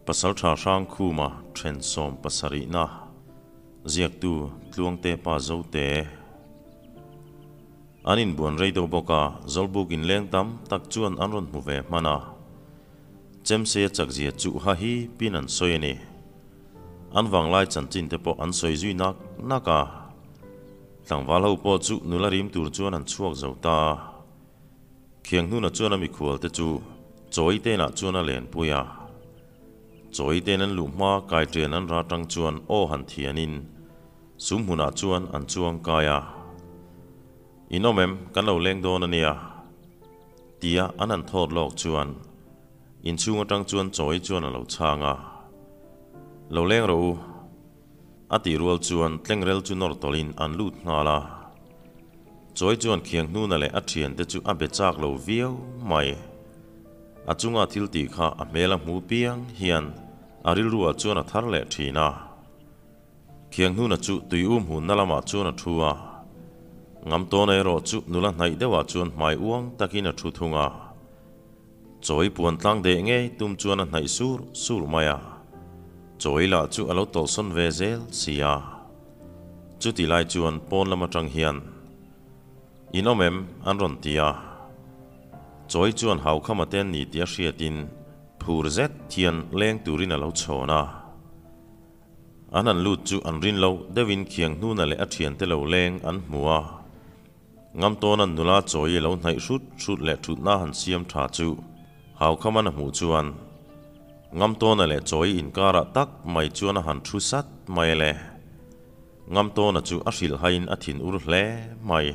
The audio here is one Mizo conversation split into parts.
Pasalṭha Hrangkhuma ṭhen sawmpasarihna ziaktu Tluangte pa Zote an inbuan rei deuh bawk a, Zawlbuk inleng tam tak chuan an rawn hmu ve hman a, Chemse a chakzia chuh ha hi pin an sawi a ni. An vanglai chanchin te pawh an sawi zui nak nak a, tlangval ho pawh chu nula rim tur chuan an chhuak zo ta a. Khianghnuna chuan a mikhual te chu Chawi tenah chuan a lenpui a. Chawi ten an luh hma kaiṭian an ra ṭang chuan aw han thianin sum hmunah chuan an chuang kai a. In awm em, kan lo leng dawn a nia, tia an han thawt lawk chuan inchhung aṭang chuan Chawi chuan a lo chhang a. Lo leng rawh u, A tih rual chuan tlengrel chu nawr tawlhin an lut nghal a. Chawi chuan Khianghnuna leh a thiante chu a be chak lo viau mai. A chunga thil tih kha a hmel a hmu piang hian a rilruah chuan a thar leh thin a. Khianghnuna chu tui um hunna lamah chuan a thu a. Ngamtawna erawh chu nula hnaih deuhah chuan hmai uang takin a thu thung a. Chawi puan tlang deh ngei tum chuan a hnaih sur sur mai a, chawi lah chu a lo tawlhsawn ve zel si a. Chuti lai chuan pawn lam atang hian, In awm em? an rawn ti a. Chawi chuan haukham a ten ni tih a hriatin phur zet hian leng turin a lo chhawn a. An han lut chu an rin lo deuhin khiang hnuna leh a thiante lo leng an hmu a. Ngamtawna'n nula chawi a lo hnaih hrut hrut leh thutna han siam tha chu Haukhaman a hmuh chuan Ngamtawna leh chawi inkarah tak mai chuan a han thu sat mai le. Ngamtawna chu a hrilhhaiin a thin ur hle mai.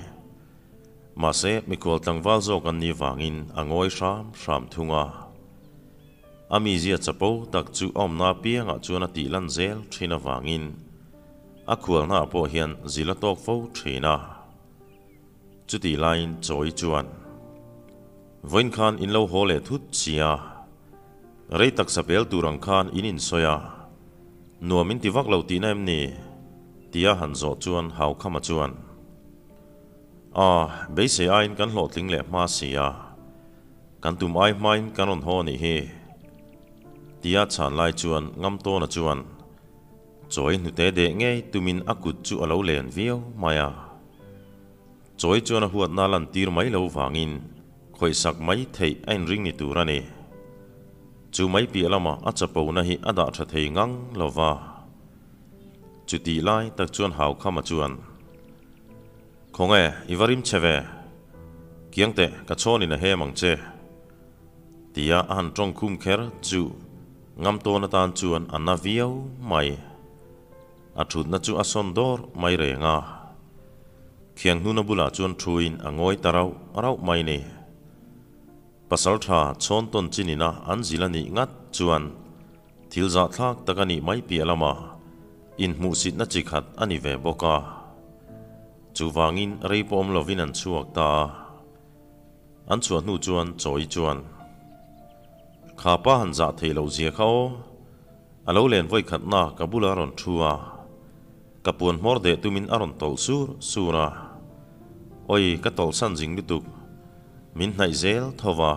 Mahse, mikhual tlangval zawk an nih vangin a ngawi hram hram thung a. A mizia chapo tak chu a awmna apiangah chuan a tih lan zel thin avangin A khualnaah pawh hian zil a tawk fo thin a. Chutih laiin Chawi chuan, Vawiin khan in lo haw leh thut si a, rei taksa pel tur ang khan in insawi a, nuam in ti vak lo tihna em ni? tia han zawh chuan Haukhama chuan, A, beisei aiin kan hlawhtling leh hma si a, kan tum ai hmain kan rawn haw anih hi, tia chhan lai chuan Ngamtawna chuan, Chawi hnute deh ngei tumin a kut chu a lo len viau mai a. Chawi chuan a huatna lan tir mai lo vangin khawihsak mai theih a inring ni tur a ni. Chu mai piah lamah a chapona hi a dah tha thei ngang lo va. Chutih lai tak chuan Haukhama chuan, Khawnge, i va rim che ve? Kiang teh, ka chhawnin a hem ang che. Tia a han tawng khum kher chu ngam tawn atan chuan a na viau mai. A thutna chu a sawn dawr mai reng a. Khiang hnuna bulah chuan thuin a ngawi ta rauh rauh mai ni. Pasal tha chhawn tawn chinina an zil a nih ngat chuan thil zahthlak tak a nih mai piah lama inhmuhsitna chi khat a ni ve bawk a. Chuvangin rei pawh awm lovin an chhuak ta a. An chhuah hnu chuan Chawi chuan, Kha pa han zah thei lo zia kha aw. A lo len vawi khatna ka bula a rawn thu a, ka puan hmawr deh tumin a rawn tawlh sur sur a. Awi, ka tawlh san zing lutuk. Min hnaih zel tho va.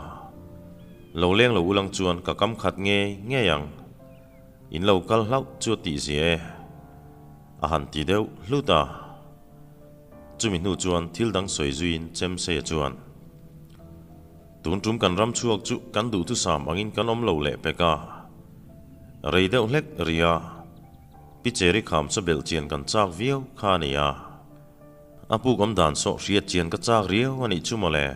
Lo leng lo ulang chuan ka kam khat ngei ngei ang. In lo kal hlauh chu a tih zia e. A han ti deuh hlut a. Chumi hnu chuan thil dang sawi zuiin Chemseia chuan, Tun tum kan ram chhuak chu kan duhthusam angin kan awm lo leh pek a. Rei deuh hlek ria Pi Cherry kham chu belh chian kan chak viau kha a ni a. A puk awm dan sawh hriat chian ka chak riau a nih chu mawle.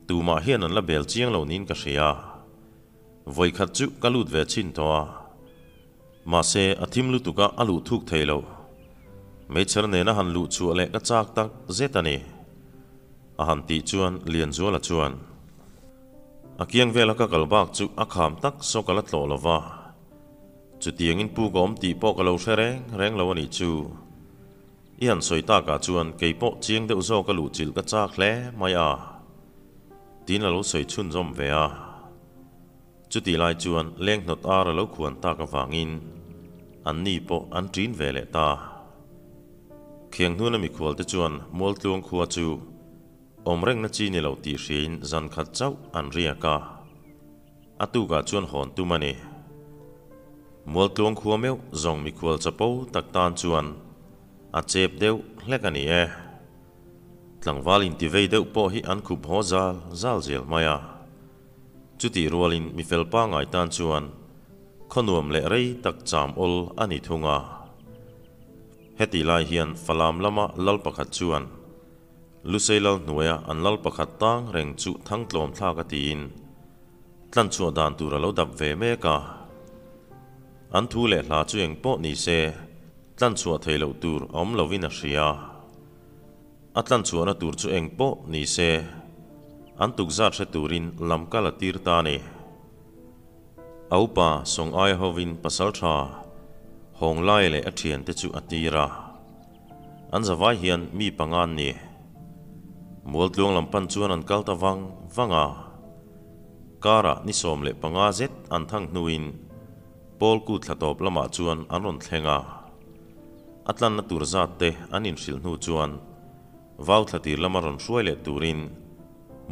Tumah hian an la bel chiang lo niin ka hria. Vawikhat chu ka lut ve chhin tawh a. Mahse, a thim lutuk a, a luh thuk thei lo. Meichher nena han luh chhuah leh ka chak tak zet a ni. A han tih chuan Lianzuala chuan, A kiang vela ka kal bak chu a kham tak saw ka la tlawh lo va. Chutiangin pu ka awm tih pawh ka lo hre reng reng lo a nih chu. I han sawi takah chuan kei pawh chiang deuh zawk a luh chilh ka chak hle mai a. Tiin a lo sawi chhunzawm ve a. Chutih lai chuan leng hnawt ar a lo khuan tak avangin an ni pawh an ṭin ve leh ta. Khiang hnuna mikhualte chuan Mualtluang khua chu awm rengna chi ni lo tih hriain zan khat chauh an riak a. A tukah chuan hawn tum a ni. Mualtluang khua meuh zawng mikhual chapo tak tan chuan a chep deuh hlek a ni e. Tlangval intivei deuh pawh hi an khup haw zal zal zel mai a. Chutih rualin mifel pangngai tan chuan khaw nuam leh rei tak cham awl a ni thung a. Hetih lai hian Falam lama lal pakhat chuan Lusei lal hnuaia an lal pakhat tang reng chu thangtlawm thlak a tiin tlanchhuah dan tur a lo dap ve mek a. An thu leh hla chu eng pawh ni se tlanchhuah thei loh tur a awm lovin a hria. A tlanchhuahna tur chu eng pawh ni se an tukzat hre turin lam kal a tir ta a ni. A upa Sawng aia hovin pasal tha hawng lai leh a thiante chu a tir a. An zavai hian mi panga an ni. Mualtluang lam pan chuan an kal ta vang vang a. Karah ni 15 zet an thang hnuin Pawl kut thla tawp lamah chuan an rawn thleng a. A tlanna tur zat te an inhrilh hnu chuan vau thla tir lama rawn hruai leh turin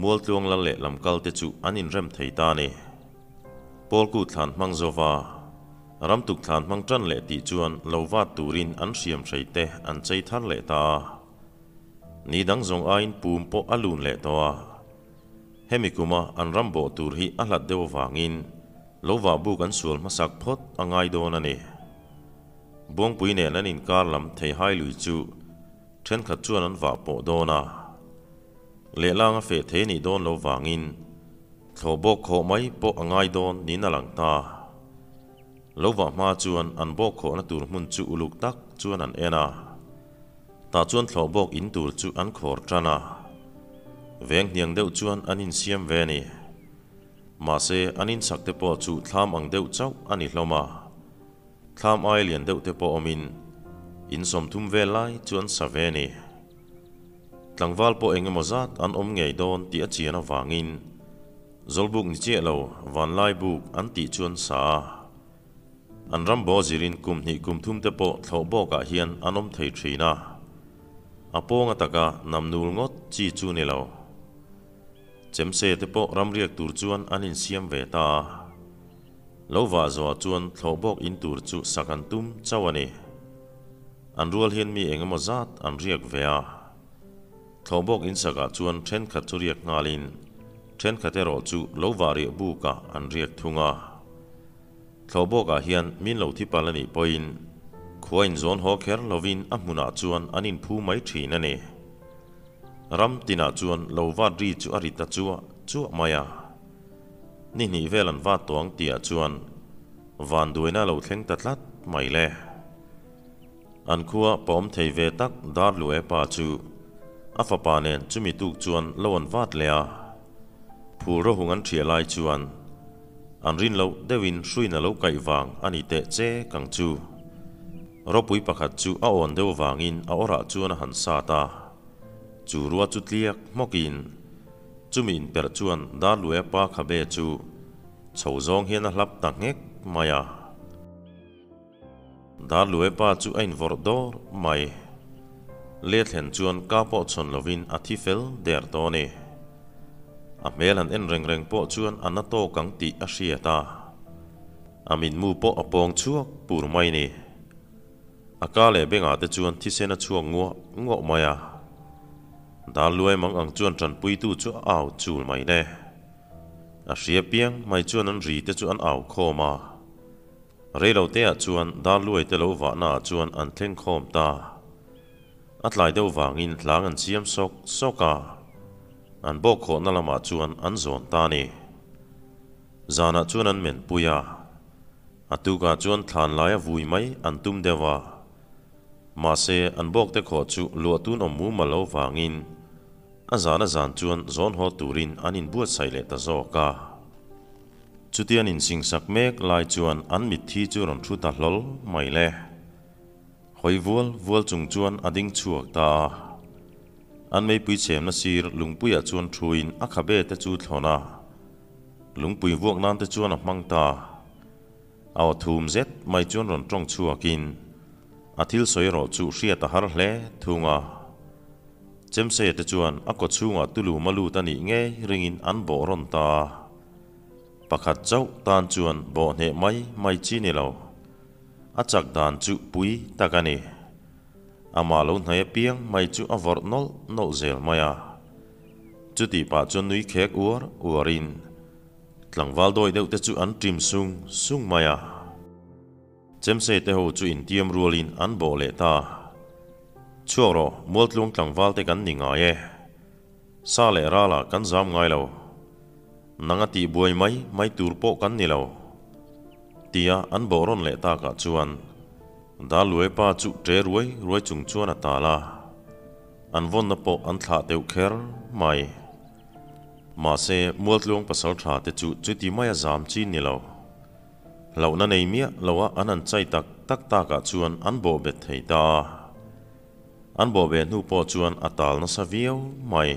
Mualtluang lal leh lamkal te chu an inrem thei ta a ni. Pawl kut thlan hmang zova ramtuk thlan hmang tan leh tih chuan lo vat turin an hriam hrei te an chei thar leh ta a. Ni dang zawng aiin pum pawh a lun leh tawh a. Hemi kuma an ram bawh tur hi a hlat deuh avangin lo vah buk an sual hmasak phawt a ngai dawn a ni. Buangpui nen an inkar lam theihai lui chu thenkhat chuan an vah pawh dawn a. Lehlang a feh thei a nih dawn lo vangin thlawh bawk khawh mai pawh a ngai dawn niin a lang ta. Lo vah hma chuan an bawk khawhna tur hmun chu uluk tak chuan an en a. Tah chuan thlawh bawk in tur chu an khawr tan a. Veng hniang deuh chuan an insiam ve a ni. Mahse an inchak te pawh chu thlam ang deuh chauh a ni hlawm a. Thlam ai lian deuh te pawh awmin in 30 vel lai chu an sa ve a ni. Tlangval pawh eng emaw zat an awm ngei dawn tih a chian avangin Zawlbuk ni chiah lo Vanlai buk an tih chu an sa a. An ram baw zirin kum hnih kum thum te pawh thlawh bawkah hian an awm thei thin a. A pawng ataka nam nul ngawt chi chu ni lo. Chemse te pawh ram riak tur chuan an insiam ve ta a. Lo vah zawhah chuan thlawh bawk in tur chu sak an tum chauh a ni. An rual hian mi eng emaw zat an riak ve a. Thlawh bawk in sakah chuan thenkhat chu riak nghalin thenkhat erawh chu lo vah riah bukah an riak thung a. Thlawh bawkah hian min lo thi pal a nih pawhin khua inzawn haw kher lovin a hmunah chuan an inphu mai thin a ni. Ram tinah chuan lo vat ri chu a ri ta chuah chuah mai a. Ni hnih vel an vat tawh ang tihah chuan vanduaina a lo thleng ta tlat mai le. An khua pawm thei ve tak Darlue pa chu a fapa nen chumi tuk chuan lo an vat leh a. Phul rawhung an ṭhiah lai chuan an rin loh deuhin hruin a lo kaih vang a ni teh che kang chu. Ropui pakhat chu a awn deuh vangin a awrah chuan a han sat a. Chu rua chu tliak hmawkin chumi inperh chuan Darlue pa khabe chu chho zawng hian a hlap ta nghek mai a. Darlue pa chu a invawrh dawr mai. Le thlen chuan ka pawh chhawn lovin a thi fel der tawh a ni. A hmel han en reng reng pawh chuan a na tawk ang tih a hriat a. A mitmu pawh a pawng chhuak pur mai ni. A ka leh bengah te chuan thisen a chhuak nguah nguah mai a. Darlue mang ang chuan tanpuitu chu a au chul mai le. A hria piang mai chuan an ri te chu an au khawm a. Reiloteah chuan Darluai te lo vahnaah chuan an thleng khawm ta. A tlai deuh vangin hlang an siam sawk sawk a, an bawk khawhna lamah chuan an zawn ta a ni. Zanah chuan an menpui a, a tukah chuan thlan laia vui mai an tum deuh a. Mahse, an bawkte khawh chu luahtun awm mumal lo vangin a zan a zan chuan zawn haw turin an inbuatsaih leh ta zawk a. Chutian insingsak mek lai chuan an mitthi chu rawn thu ta hlawl mai le. Hawi vual vual chung chuan a ding chhuak ta a. An meipui chhemna sir lungpuiah chuan thuin a khabe te chu thlawn a. Lungpui vuak nan te chuan a hmang ta. A aw thum zet mai chuan rawn tawng chhuakin a thil sawi erawh chu hriat a har hle thung a. Chemseia te chuan a kaw chhungah tulum a lut a nih ngei ringin an bawh rawn ta a. Pakhat chauh tan chuan bawh hneh mai mai chi ni lo. A chak dan chu pui tak a ni. Amah lo hnai apiang mai chu a vawrh nawlh nawlh zel mai a. Chutih pah chuan nui khek uar uarin tlangval dawi deuh te chu an ṭim sung sung mai a. Chemsei te ho chu intiam rualin an bawh leh ta. Chhuak rawh, Mualtluang tlangval te kan ni ngai e. Sa leh ralah kan zam ngai lo. Nang a tih buai mai mai tur pawh kan ni lo. Tia an bawh rawn leh takah chuan Daluai pa chu ṭe ruai ruai chung chuan a tal a. An vawnna pawh an thlah deuh kher mai. Mahse, Mualtluang pasal tha te chu chuti maia zam chi ni lo. Hlauhna nei miah loa an han chai tak tak takah chuan an bawh bet thei ta a. An bawh ve hnu pawh chuan a tal nasa viau mai.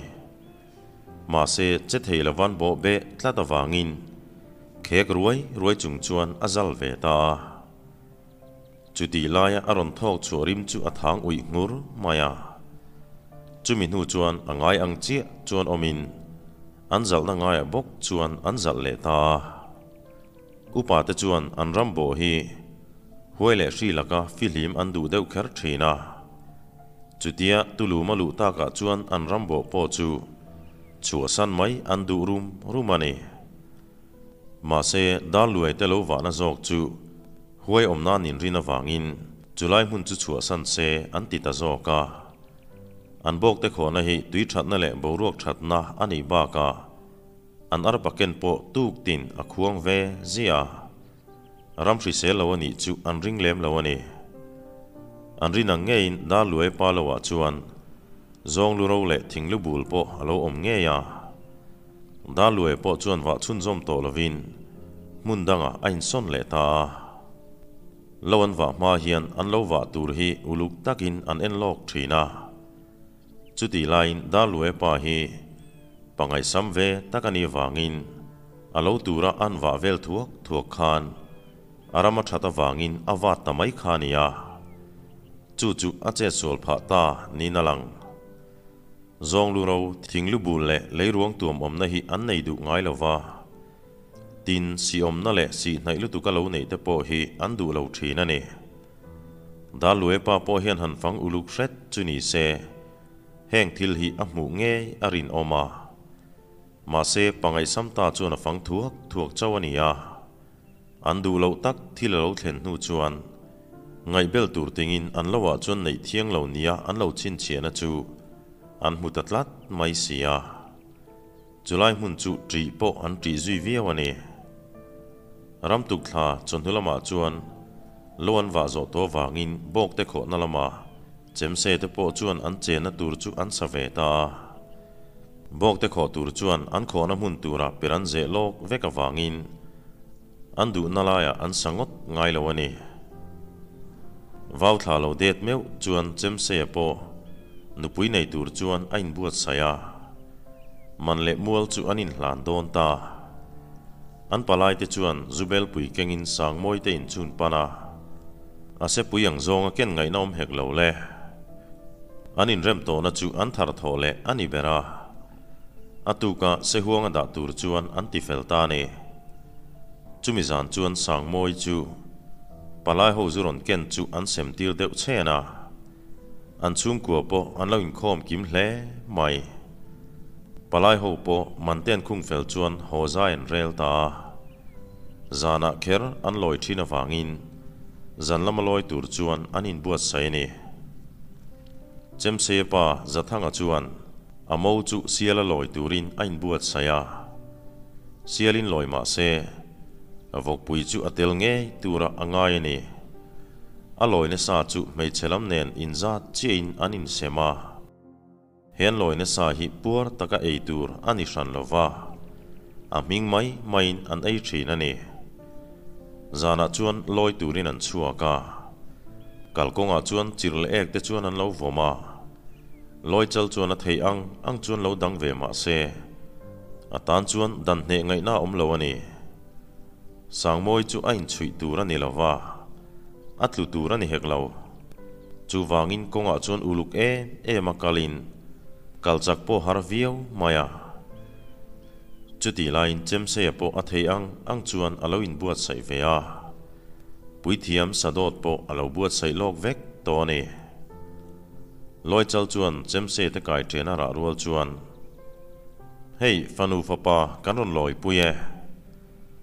Mahse, che thei lovan bawh beh tlat avangin khek ruai ruai chung chuan a zal ve ta a. Chutih laia a rawn thawk chhuah rim chu a thang uih nghur mai a. Chumi hnu chuan a ngai ang chiah chuan awmin an zalhna ngaiah bawk chuan an zalh leh ta a. Upa te chuan an ram bawh hi huai leh hri laka fihlim an duh deuh kher thin a. Chutia Tulum a luh takah chuan an ram bawh pawh chu chhuahsan mai an duh rum rum a ni. Mahse, Darluai te lo vahna zawk chu huai awm nan inrin avangin chulai hmun chu chhuahsan se an ti ta zawk a. An bawkte khawhna hi tui thatna leh boruak thatna a nih bakah An arpa ken pawh tuk tin a khuang ve zia a, ram hrisel lo a nih chu an ring lem lo a ni. An rin ang ngeiin Darluai pa lo ah chuan zawng lu ro leh thing lu bul pawh a lo awm ngei a. Darluai pawh chuan vah chhunzawm tawh lovin hmun dangah a insawn leh ta a. Lo an vah hma hian an lo vah tur hi uluk takin an en lawk thin a. Chutih laiin Darluai pa hi Pangaihsam ve tak a nih vangin a lo tura an vah vel thuak thuak khan a ram a that avangin a vat ta mai kha a ni a. Chu chu a chetsual phah ta niin a lang. Zawng lu ro, thing lu bul leh leiruang tuam awmna hi an nei duh ngai lo va. Tin, sih awmna leh sih hnaih lutuk a lo neih te pawh hi an duh lo thin a ni. Darluepa pawh hian han fang uluk hret chu ni se. Heng thil hi a hmuh ngei a rinawm a. Mahse, pangaihsam ta chuan a fang thuak thuak chauh a ni a. An duh loh tak thil a lo thlen hnu chuan ngaihbel tur tingin an lo ah chuan neih thiang lo nia an lo chhinchhiahna chu an hmu ta tlat mai si a. Chulai hmun chu ṭih pawh an ṭih zui viau a ni. Ramtuk thla chawhnu lamah chuan lo an vah zawh tawh avangin bawkte khawhna lama chemse te pawh chuan an chenna tur chu an sa ve ta a. Bawkte khawh tur chuan an khawhna hmun turah per an zeh lawk vek avangin an duhna laiah an sa ngawt ngai lo a ni. Vau thla lo det meuh chuan Chemseia pawh nupui nei tur chuan a inbuatsaih a, man leh mual chu an inhlan dawn ta. An palaite chuan Zubelpui kengin Sangmawi te inchhun pan a, a sepui ang zawnga ken ngaihna awm hek lo le. An inrem tawhna chu an thar thawh leh a ni ber a, a tuka sehuanga dah tur chuan an ti fel ta a ni. Chumi zan chuan Sangmawi chu palai ho zu rawn ken chu an sem tir deuh chhen a, an chhungkua pawh an lo inkhawm kim hle mai. Palai ho pawh Manten khung fel chuan haw zai an rel ta a, zanah kher an lawi thin avangin zan lama lawi tur chuan an inbuatsaih a ni. Chemseia pa Zathanga chuan a mo chu siala lawi turin a inbuatsaih a, sialin lawi mah se vawkpui chu a tel ngei tura a ngai a ni. A lawi nasa chu hmeichhe lam nen inzat chiahin an insem a. He an lawi nasa hi puar taka ei tur a ni hran lo va, a hming mai maiin an ei thin a ni. Zanah chuan lawi turin an chhuak a, kalkawngah chuan chirh leh ek te chuan an lo vawm a, lawi chal chuan a theih ang ang chuan lo dang ve mah se, a tan chuan dan hneh ngaihna a awm lo a ni. Sangmawi chu a inchhuih tur a ni lo va, a tlu tur a ni hek lo. Chuvangin kawngah chuan uluk em em a kalin kal chak pawh har viau mai a. Chutih laiin Chemseia pawh a thei ang ang chuan a lo inbuatsaih ve a. Puithiam Sadawt pawh a lo buatsaih lawk vek tawh a ni. Lawichal chuan Chemse te kai ṭhen a rah rual chuan, Hei, fanu fapa kan rawn lawipui e.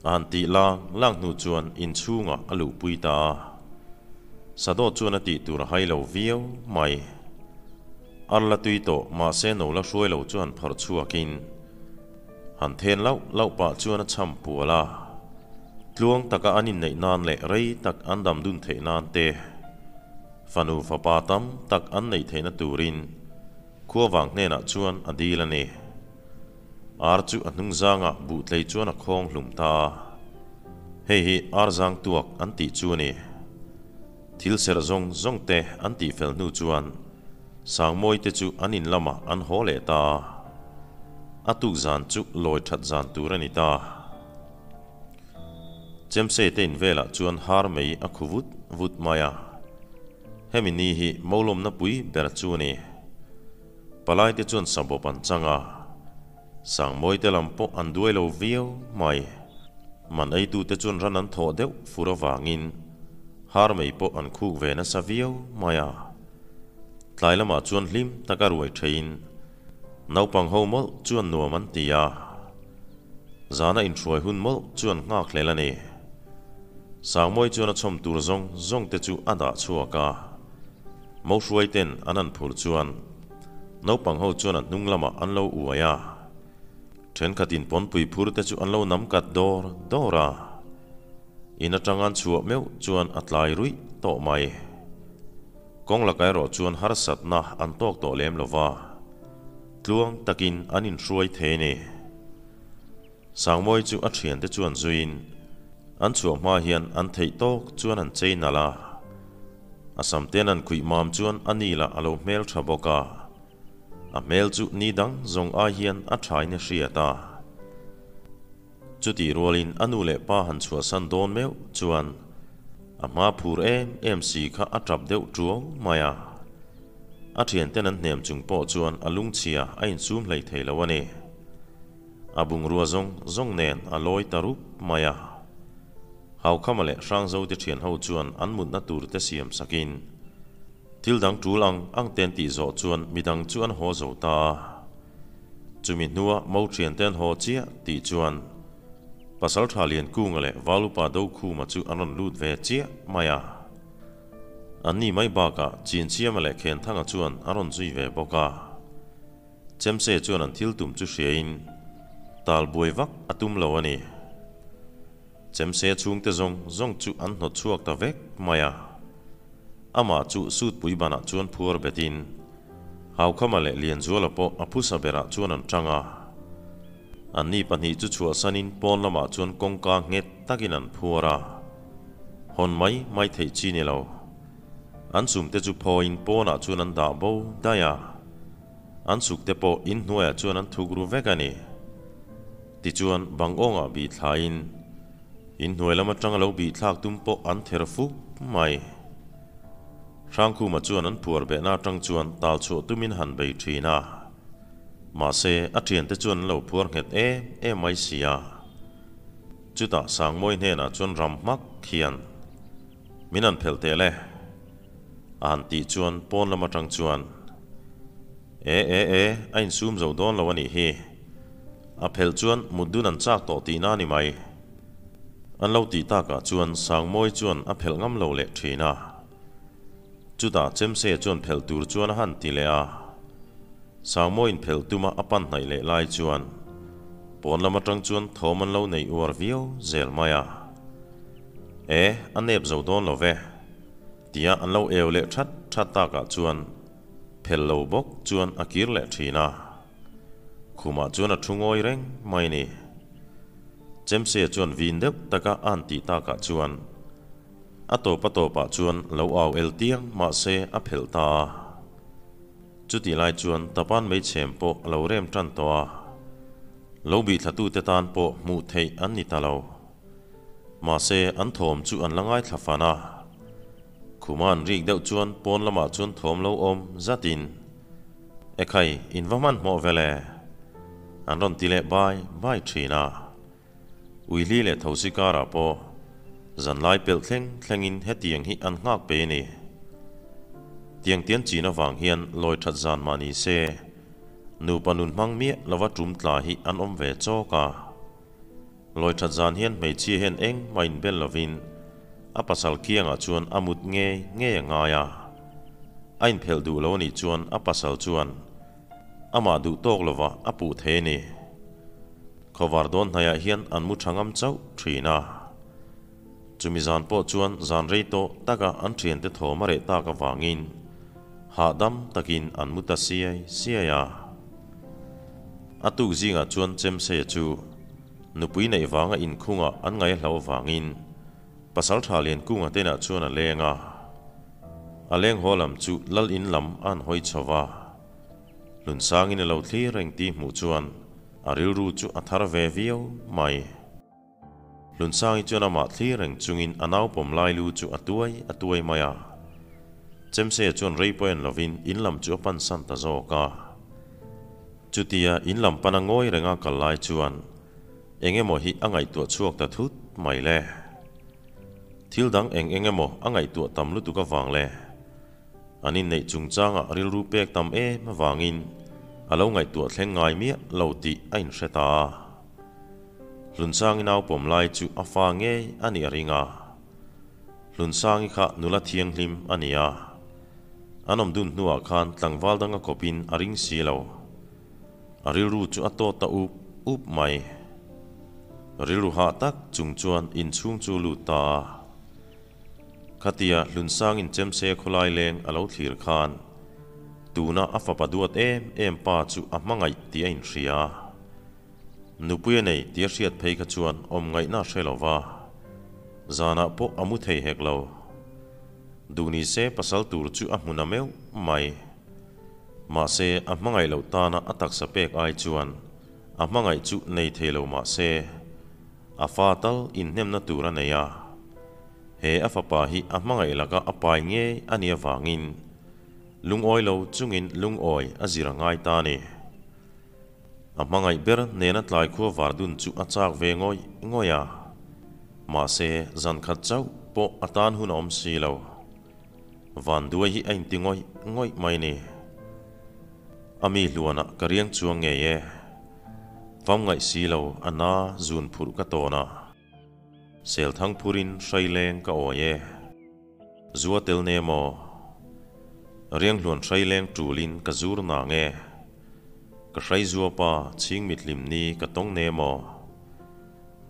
A han tih lang lang hnu chuan inchhungah a luhpui ta a. Sadawt chuan a tih tur a hai lo viau mai. Ar la tui tawh mahse no la hruai lo chu han phawrh chhuakin han then lauh lauh pah chuan a cham pual a. Tluang taka an inneih nan leh rei tak an dam dun theih nan te, fanu fapa tam tak an neih theihna turin khuavang hnenah chuan a dil a ni. Ar chu a hnung zangah buhtlei chuan a khawng hlum ta a. Hei hi ar zang tuak an tih chu a ni. Thil serh zawng zawng te an tih fel hnu chuan Sangmawi te chu an in lamah an haw leh ta a. A tuk zan chu lawi that zan tur a ni ta. Chemsei te in velah chuan har mei a khu vut vut mai a. Hemi ni hi Molawmna pui ber chu a ni. Palai te chuan sabawp an chang a, Sangmawi te lam pawh an duai lo viau mai. Man eitu te chuan ran an thawh deuh fur avangin har mei pawh an khuk ve nasa viau mai a. Tlai lamah chuan hlim taka ruai theiin naupang ho mawlh chuan nuam an ti a, zana inhruai hun mawlh chuan nghak hlel a ni. Sangmawi chuan a chhawm tur zawng zawng te chu a dah chhuak a. Mohruai ten an han phur chuan naupang ho chuan a hnung lamah an lo uai a, thenkhatin pawnpui phur te chu an lo nam kat dawr dawr a, in atang an chhuah meuh chuan a tlai ruih tawh mai. Kawng laka erawh chuan harsatna an tawk tawh lem lo va, tluang takin an inhruai thei a ni. Sangmawi chu a thiante chuan zuiin an chhuah hma hian an theih tawk chuan an chei nalh a, a samten an khuih mam chuan a ni lah a lo hmel tha bawk a, a hmel chu ni dang zawng ai hian a thain a hriat a. Chutih rualin a nu leh pa han chhuahsan dawn meuh chuan a hma phur em em si kha a tap deuh tuau mai a, a thianten an hnem chung pawh chuan a lungchhia a insum hlei thei lo a ni. A bungrua zawng zawng nen a lawi ta rup mai a. Haukhama leh Hrangzote thian ho chuan an mutna tur te siam sakin thil dang tul ang ang te an tih zawh chuan midang chu an haw zo ta a. Chumi hnua mo thian te an haw chiah tih chuan Pasaltha Liankunga leh Valupa Dokhuma chu an rawn lut ve chiah mai a. Anni mai bakah Chinchiama leh Khenthanga chuan an rawn zui ve bawk a. Chemse chuan an thil tum chu hriain tal buai vak a tum lo a ni. Chemse chhungte zawng zawng chu an hnawt chhuak ta vek mai a. Amah chu sutpui banah chuan phuar betin Haukhama leh Lianzuala pawh a phusa berah chuan an tang a. Anni pahnih chu chhuahsanin pawn lamah chuan kawngka nghet takin an phuar a. Hawn mai mai theih chi ni lo. An chhungte chu phawiin pawnah chuan an dah bo daih a. An chhukte pawh in hnuaiah chuan an thuk ru vek a ni. Tichuan, bang awngah bih thlain in hnuai lam atanga lo bih thlak tum pawh an ther fuk mai. Hrangkhuma chuan an phuar behna atang chuan tal chhuah tumin han bei thin a. Mahse, a thiante chuan an lo phuar nghet em em mai si a. Chutah Sangmawi hnenah chuan ram hmak hian min han phelh teh le. A han tih chuan pawn lam atang chuan, E e e, a insum zo dawn lo a nih hi. A phelh chuan mut dun an chak tawh tihna a ni mai. An lo tih takah chuan Sangmawi chuan a phelh ngam lo leh thin a. Chutah Chemse chuan phelh tur chuan a han ti leh a. Sangmawiin phelh tuma a pan hnaih leh lai chuan pawn lam atang chuan thawm an lo nei uar viau zel mai a. E, a nep zo dawn lo ve. Tia an lo eu leh that that takah chuan phel lo bawk chuan a kir leh thin a. Khumah chuan a thu ngawi reng mai ni. Chemse chuan vin deuh taka a han tih takah chuan a tawp a tawpah chuan lo au el tiang mahse a phelh ta a. Chutih lai chuan tapan meichhem pawh a lo rem tan tawh a. Lo bihtlatute tan pawh hmuh theih an ni ta lo. Mahse, an thawm chu an la ngaithla fan a. Khuma an rik deuh chuan pawn lamah chuan thawm lo awm zatin, Ekhai, in va hmanhmawh ve le? An rawn ti leh bai bai thin a. Uihli leh thosi karah pawh Zanlai pelh thleng thlengin hetiang hi an nghak pe a ni. Tiang tian chin avang hian lawi that zan mah ni se, nupa nun hmang miah lova tum tla hi an awm ve chawk a. Lawi that zan hian hmeichhia hian engmah inbel lovin a pasal kiangah chuan a mut ngei ngei a ngai a. A inphelh duh lo a nih chuan a pasal chuan amah duh tawk lova a puh thei a ni. Khawvar dawn hnaiah hian an mu tha ngam chauh thin a. Chumi zan pawh chuan zan rei tawh taka an thiante thawm a reh tak avangin hahdam takin an mu ta siai siai a. A tuk zingah chuan Chemseia chu nupui neih vanga inkhungah an ngaih a hlauh avangin Pasal tha Liankunga tenah chuan a leng a. A leng haw lam chu Lal in lam a han hawi chho va. Hlunsangin a lo thlir reng tih hmuh chuan a rilru chu a thar ve viau mai. Hlunsangi chuan amah thlir reng chungin a naupawm lai lu chu a tuai a tuai mai a. Chemseia chuan rei pawh en lovin in lam chu a pansan ta zawk a. Chutia in lam pana ngawi renga kal lai chuan eng emaw hi a ngaihtuah chhuak ta thut mai le. Thil dang eng eng emaw a ngaihtuah tam lutuk avang le. An inneih chungchangah rilru pek tam em avangin a lo ngaihtuah thleng ngai miah lo tih a inhre ta a. Hlunsangi naupawm lai chu a fa ngei a nih a ring a. Hlunsangi kha nula thianghlim a ni a. An awm dun hnuah khan tlangval dang a kawpin a ring si lo. A rilru chu a tawt ta up up mai. Rilru hah tak chung chuan inchhung chu a lut ta a. Khatia Hlunsangin Chemse khawlai leng a lo thlir khan tuna a fapa duat em em pa chu a hmangaih tih a inhria. Nupui a nei tih a hriat phei kha chuan awm ngaihna a hre lo va, zanah pawh a mu thei hek lo. Duh ni se pasal tur chu a hmun a meuh mai. Mahse a hmangaih loh tana a taksa pek ai chuan a hmangaih chu nei thei lo mah se a fa tal inhnemna tur a nei a. He a fapa hi a hmangaih laka a pai ngei a nih avangin lungawi lo chungin lungawi a zir a ngai ta a ni. A hmangaih ber nena tlai khua var dun chu a chak ve ngawih ngawih a, mahse zan khat chauh pawh a tan hun a awm si lo. Van duai hi a inti ngawih ngawih mai ni. A mi hluanah ka riang chuang ngei e. Fam ngaih si lo a na zun phurh ka tawn a. Sel thang phurin hrai leng ka awi e. Zua tel ne maw? Rianghluan hrai leng tulin ka zur nang e. Ka hrai zua pa chhing mithlim ni ka tawng ne maw?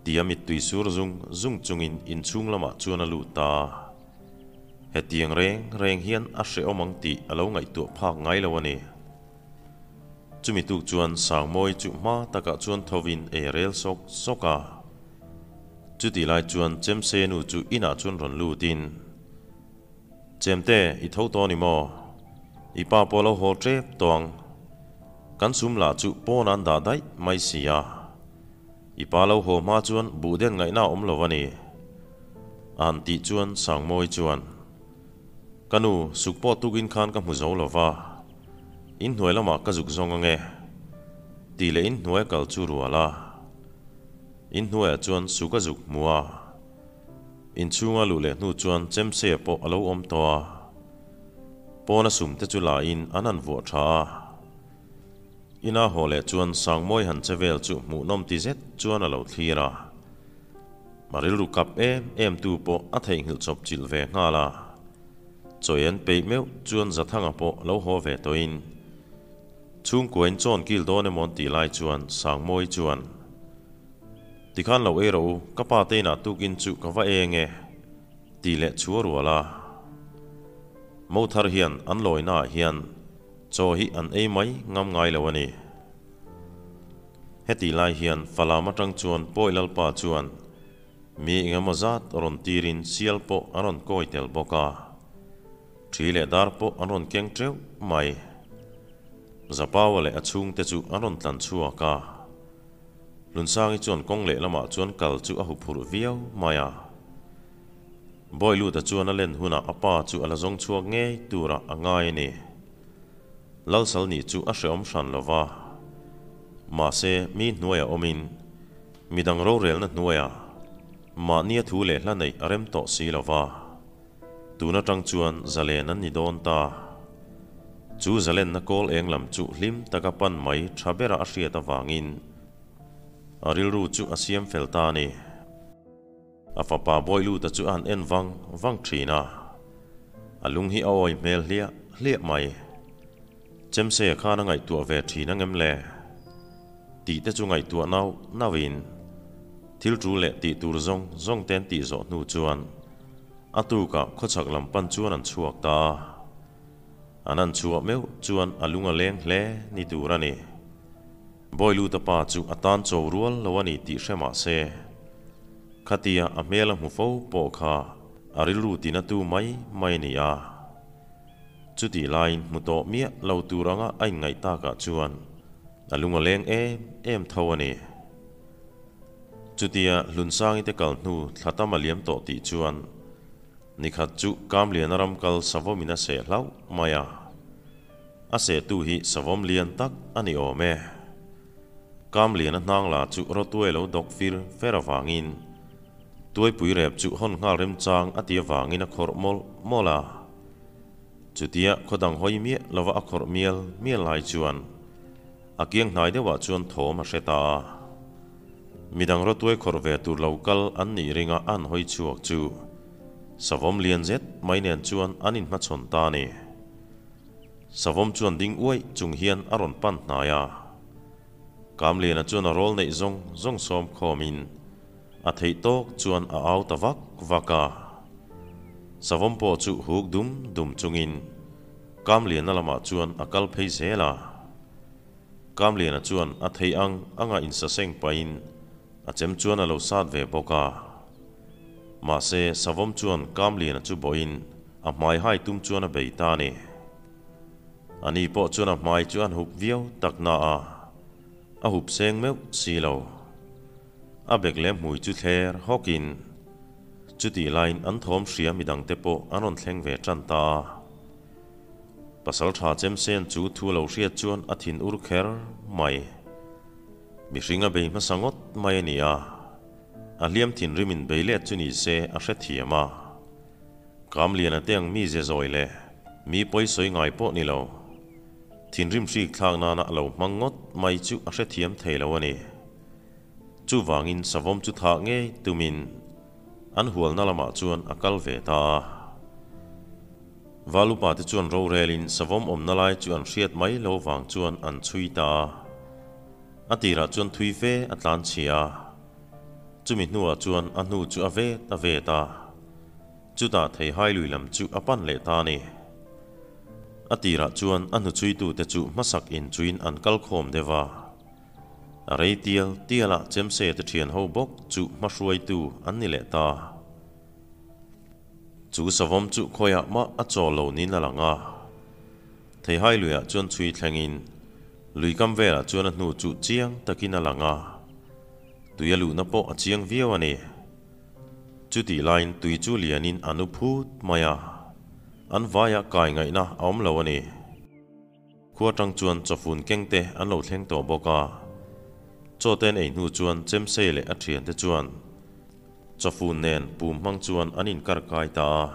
Tia mittui sur zung zung chungin inchhung lamah chuan a lut ta. Hetiang reng reng hian a hrehawm ang tih a lo ngaihtuah phak ngai lo a ni. Chumi tuk chuan Sangmawi chu hma takah chuan thovin ei a rel sawk sawk a. Chutih lai chuan Chemse nu chu inah chuan rawn lutin, Chemte, i tho tawh a ni maw? I pa pawh lo haw tep tawh ang. Kan sum lah chu pawnah an dah daih mai si a. I pa lo haw hma chuan buh den ngaihna a awm lo a ni. A han tih chuan Sangmawi chuan, Ka nu, suk pawh tukin khan ka hmu zo lo va, inhnuai lamah ka zuk zawng ange. Tih leh inhnuai a kal chu rual a. Inhnuaiah chuan suk a zuk hmu a. Inchhunga luh leh hnu chuan Chemseia pawh a lo awm tawh a. Pawna sumte chu la in an han vuah tha a. Ina haw leh chuan Sangmawi han che vel chu hmuhnawm ti zet chuan a lo thlir a. A rilru kap em em tu pawh a theihnghilh chawp chilh ve nghal a. Chawi an peih meuh chuan Zathanga pawh lo haw ve tawhin chhungkuain chawn kil dawn emaw an tih lai chuan Sangmawi chuan, Tikhan lo ei rawh u, ka pa te inah tukin chu ka va eng e, tih leh chu a rual a. Mo thar hian an lawinaah hian chaw hi an ei mai ngam ngai lo a ni. Hetih lai hian Falam atang chuan Pawi Lalpa chuan mi engemaw zat rawn tirin sial pawh a rawn kawi tel bawk a. Thi leh dar pawh an rawn keng teuh mai. Zapaua leh a chhungte chu an rawn tlan chhuak a. Hlunsangi chuan kawng lehlamah chuan kal chu a huphurh viau mai a. Bawiluta chuan a len hunah a pa chu a la zawng chhuak ngei turah a ngai a ni. Lalsal nih chu a hrehawm hran lo va. Mahse, mi hnuaiah awmin, midang rorelna hnuaiah. Mahnia thu leh hla neih a rem tawh si lo va, tun atang chuan zalen an ni dawn ta. Chu zalenna kawl eng lam chu hlim taka pan mai tha bera a hriat avangin a rilru chu a siam fel ta a ni. A fapa Bawiluta chu a han en vang vang thin a, a lung hi a awi hmel hliah hliah mai. Chemseia khan a ngaihtuah ve thin angem le? Tih te chu ngaihtuah nau nauin thil tul leh tih tur zawng zawng te an tih zawh hnu chuan a tukah khawchhak lam pan chuan an chhuak ta a. An han chhuah meuh chuan a lung a leng hle ni tur a ni. Bawiluta pa chu a tan cho rual lo a ni tih hre mah se, khatia a hmel a hmu fo pawh kha a rilru tinatu mai mai a ni a. Chutih laiin hmu tawh miah lo tur anga a inngaih takah chuan a lung a leng em em tho a ni. Chutia Hlunsangi te kal hnu thla tam a liam tawh tih chuan nikhat chu Kamliana ram kal Savawmin a seh hlauh mai a. A sehtu hi Savawm lian tak a ni awm e. Kamliana hnang la chu rawtuai lo dawk fir fer avangin Tuaipui rep chu hawn nghal remchang a ti avangin a khawrh mawlh mawlh a. Chutia khaw dang hawi miah lova a khawrh mial mial lai chuan a kiang hnai deuhah chuan thawm a hre ta a. Midang rawtuai khawrh ve tur lo kal an nih ringa a han hawi chhuak chu Savawm lian zet mai nen chuan an inhmachhawn ta a ni. Savawm chuan ding uaih chung hian a rawn pan hnai a. Kamliana chuan a rawl neih zawng zawng sawm khawmin A theih tawk chuan a au ta vak vak a. Savawm pawh chu huk dum dum chungin Kamliana lamah chuan a kal phei zel a. Kamliana chuan a theih ang anga insaseng pahin a chem chuan a lo sat ve bawk a. Mahse, Savawm chuan Kamliana chu bawhin a hmai hai tum chuan a bei ta a ni. Ani pawh chuan a hmai chu an hup viau tak na a, a hup seng meuh si lo. A bek leh hmui chu thler hawkin chutih laiin an thawm hria midangte pawh an rawn thleng ve tan ta a. Pasaltha Chemsen chu thu a lo hriat chuan a thin ur kher mai. Mihring a bei hmasa ngawt mai a ni a, a hliam thinrimin bei let chu ni se a hrethiam a. Kamliana te ang mi ze zawi leh mi pawi sawi ngai pawh ni lo. Thinrim hrik thlak nana a lo hmang ngawt mai chu a hrethiam thei lo a ni. Chuvangin savawm chu thah ngei tumin an hualna lamah chuan a kal ve ta a. Valupa te chuan rorelin savawm awmna lai chu an hriat mai lo vang chuan an chhui ta a. A tirah chuan thui fe a tlan chhia a. Chumi hnuah chuan a hnu chu a vet a vet a. Chutah theihai lui lam chu a pan leh ta a ni. A tirah chuan a hnuchhuitute chu hmasak inchuin an kal khawm deuh a. A rei tial tial a Chemse te thian ho bawk chu hmahruaitu an ni leh ta. Chu savawm chu khawiah mah a chawl lo niin a lang a. Theihai luiah chuan chhui thlengin lui kam velah chuan a hnu chu chiang takin a lang a. Tui a luhna pawh a chiang viau a ni. Chutih laiin tui chu lianin a nu phut mai a, an vaia kai ngaihna a awm lo a ni. Khua tang chuan chawfun keng te an lo thleng tawh bawk a, chaw te an ei hnu chuan Chemsei leh a thiante chuan chawfun nen pum hmang chuan an inkar kai ta a,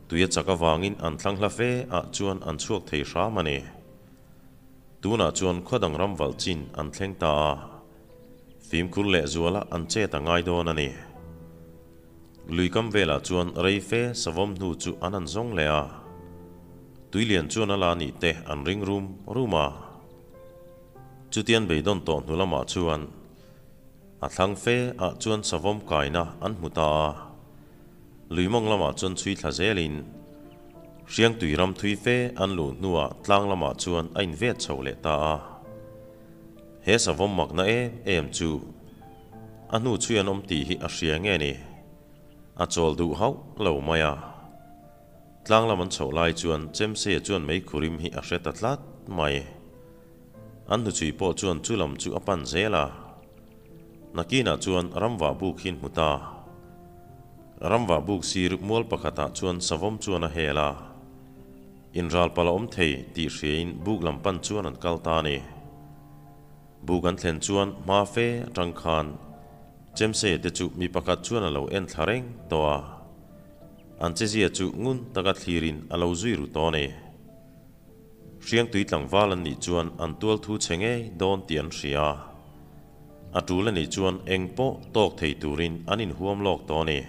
tui a chak avangin an thlang hla fe ah chuan an chhuak thei hram a ni. Tunah chuan khaw dang ram valh chin an thleng ta a, fimkhur leh zuala an chet a ngai dawn a ni. Lui kam velah chuan rei fe savawm hnu chu an han zawng leh a, tuilian chuan a la nih te an ring rum rum a. Chutian beidawn tawh hnu lamah chuan a thlang fe ah chuan savawm kaina an hmu ta a. Lui mawng lamah chuan chhui thla zelin Hriangtui ram thui fe an luh hnuah tlang lamah chuan a invet chho leh ta a. He savawm makna em em chu A hnu chhui an awm tih hi a hria nge ni? A chawl duh hauh lo mai a. Tlang lam an chhoh lai chuan Chemseia chuan meikhurim hi a hre ta tlat mai. An hnuchhui pawh chuan chu lam chu a pan zel a. Nakinah chuan ramvah buk hi an hmu ta. Ramvah buk sir mual pakhatah chuan savawm chuan a hel a. Inral palh a awm thei tih hriain buk lam pan chuan an kal ta a ni. Buk an thlen chuan hma fe atang khan. Chemseia te chu mi pakhat chuan a lo en thla reng tawh a, an chezia chu ngun taka thlirin a lo zui ru tawh a ni. Hriangtui tlangval an nih chuan an tual thu chhe ngei dawn tih an hria a, a tul a nih chuan eng pawh tawk thei turin an inhuam lawk tawh a ni.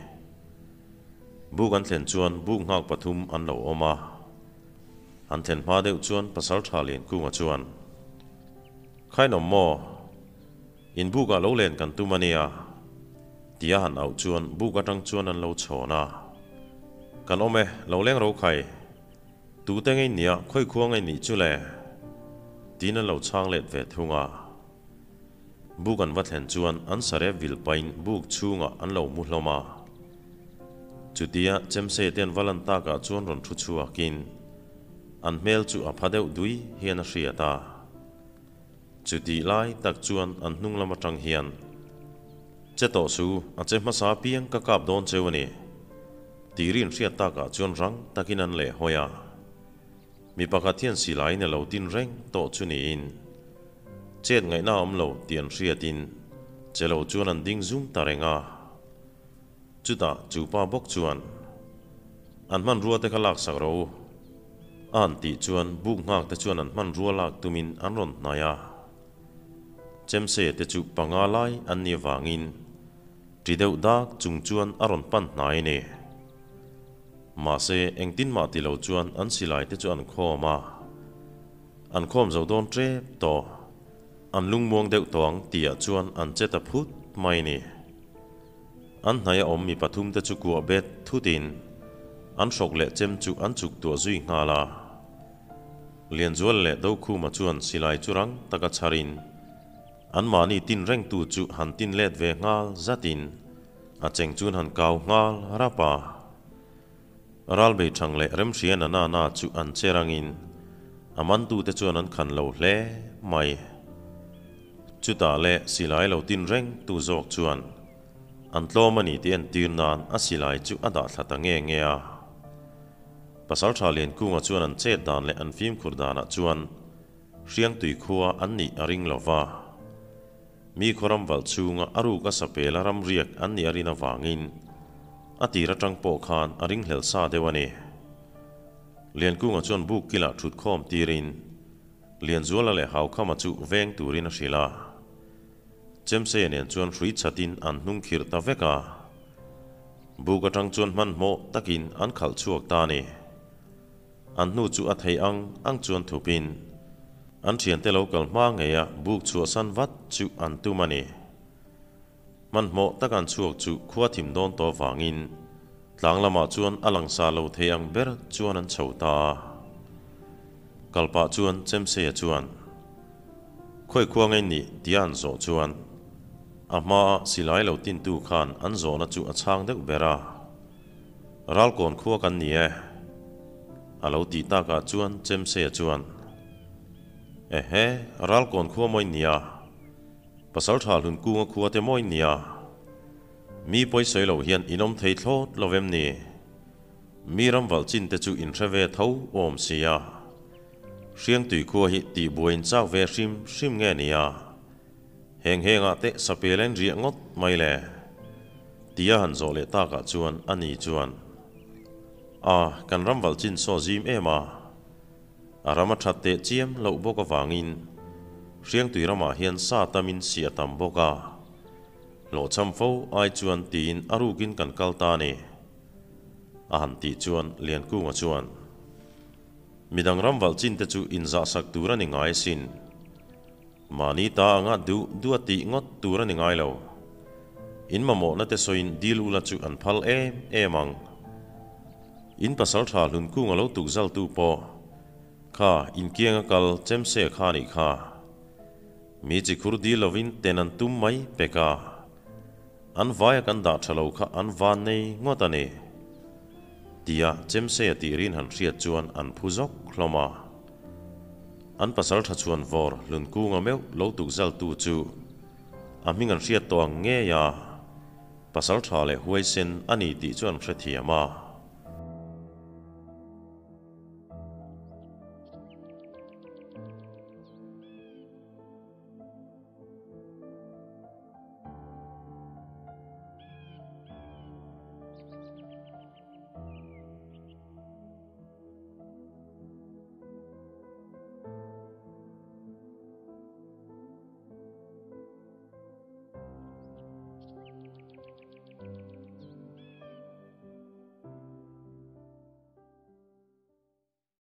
Buk an thlen chuan buk nghak pathum an lo awm a, an thlen hma deuh chuan Pasaltha Liankunga chuan, Khainawm maw? In bukah lo len kan tum a nia, tia han auh chuan buk atang chuan an lo chhawn a. Kan awm e, lo leng ro khai. Tute ngei nia, khawi khua ngei nih chu le? Tiin an lo chhang let ve thung a. Buk an va thlen chuan an sarep vil pahin buk chhungah an lo mu hlawm a. Chutia Chemsei te an va lan takah chuan rawn thu chhuakin an hmel chu a pha deuh dui hian a hriat a. Chutih lai tak chuan an hnung lam atang hian, Che tawh su, a che hmasa apiang ka kap dawn cheu a ni. Tih rin hriat takah chuan rang takin an leh hawi a. Mi pakhat hian silaiin a lo tin reng tawh chu niin, chet ngaihna a awm lo tih an hriatin che lo chuan an ding zum ta reng a. Chutah chu pa bawk chuan, An hmanrua te kha laksak rawh u. A han tih chuan buk nghak te chuan an hmanrua lak tumin an rawn hnai a. Chemseia te chu panga lai an nih avangin ṭi deuh dak chung chuan a rawn pan hnai a ni. Mahse engtin mah ti lo chuan an silai te chu an khawm a. An khawm zo dawn ṭep tawh. An lungmuang deuh tawh ang tihah chuan an che ta phut mai a ni. An hnaih a awm mi pathum te chu kuah bet thutin an hrawk leh chem chu an chuk tuah zui nghal a. Lianzual leh Dokhuma chuan silai chu rang taka chharin anmahni tin rengtu chu han tin let ve nghal zatin a cheng chuan han kau nghal rap a. Ralbei thang leh Remhriana nana chu an che rangin a mantute chuan an khan lo hle mai. Chutah leh silai lo tin reng tu zawk chuan an tlawm a ni tih entir nan a silai chu a dah thla ta nge nge a. Pasaltha Liankunga chuan an chet dan leh an fimkhur danah chuan Hriangtui khua an nih a ring lo va. Mi khawram valh chhunga a ruk a sapel a ram riak an nih a rin avangin a tir atang pawh khan a ringhlel sa deuh a ni. Liankunga chuan buk kilah thut khawm tirin Lianzuala leh Haukhama chu veng turin a hrilh a. Chemseia nen chuan hrui chatin an hnung khirh ta vek a. Buk atang chuan hmanhmawh takin an khalh chhuak ta a ni. An hnu chu a thei ang ang chuan thupin an thiante lo kal hma ngeia buk chhuahsan vat chu an tum a ni. Hmanhmawh tak an chhuak chu khua thim dawn tawh vangin tlang lamah chuan a langsa lo thei ang ber chuan an chho ta a. Kalpah chuan Chemseia chuan, Khawi khua ngei nih tia an zawh chuan a hmaa silai lo tintu khan an zawhna chu a chhang deuh ber a. Ralkawn khua kan ni e. A lo tih takah chuan Chemseia chuan, Ehe, Ralkawn khua mawi nia. Pasaltha Hlunkunga khua te mawi nia. Mi pawisawi lo hian in awm thei thlawt lo vem ni? Mi ram valh chin te chu in hre ve tho awm sia. Hriangtui khua hi tihbuai in chak ve hrim hrim nge nia? Heng hengah te sapel a inriah ngawt mai le? Tia han zawh leh takah chuan a ni chuan, A, kan ram valh chin saw zim em a, a ram a that teh chiam loh bawk avangin Hriangtui ramah hian sa tamin si a tam bawk a, hlawhchham fo ai chuan tiin a rukin kan kal ta a ni. A han tih chuan Liankunga chuan, Midang ram valh chin te chu inzahsak tur a ni ngai asin. Mahni ta anga duh duh a tih ngawt tur a ni ngai lo. In mamawhna te sawiin dil ula chu an phal em em ang. In pasal tha hlun kung a lo tuk zal tu pawh kha inkiang a kal chemse kha nih kha. Mi chi khur dil lovin ten an tum mai pek a. An vaia kan dah tha lo kha an van nei ngawt a ni. Tia chemse a tih rin han hriat chuan an phu zawk hlawm a. An pasal tha chhuan vawr Hlunkunga meuh lo tukzaltu chu a hming an hriat tawh ang ngei a, pasal tha leh huaisen a ni tih chu an hrethiam a.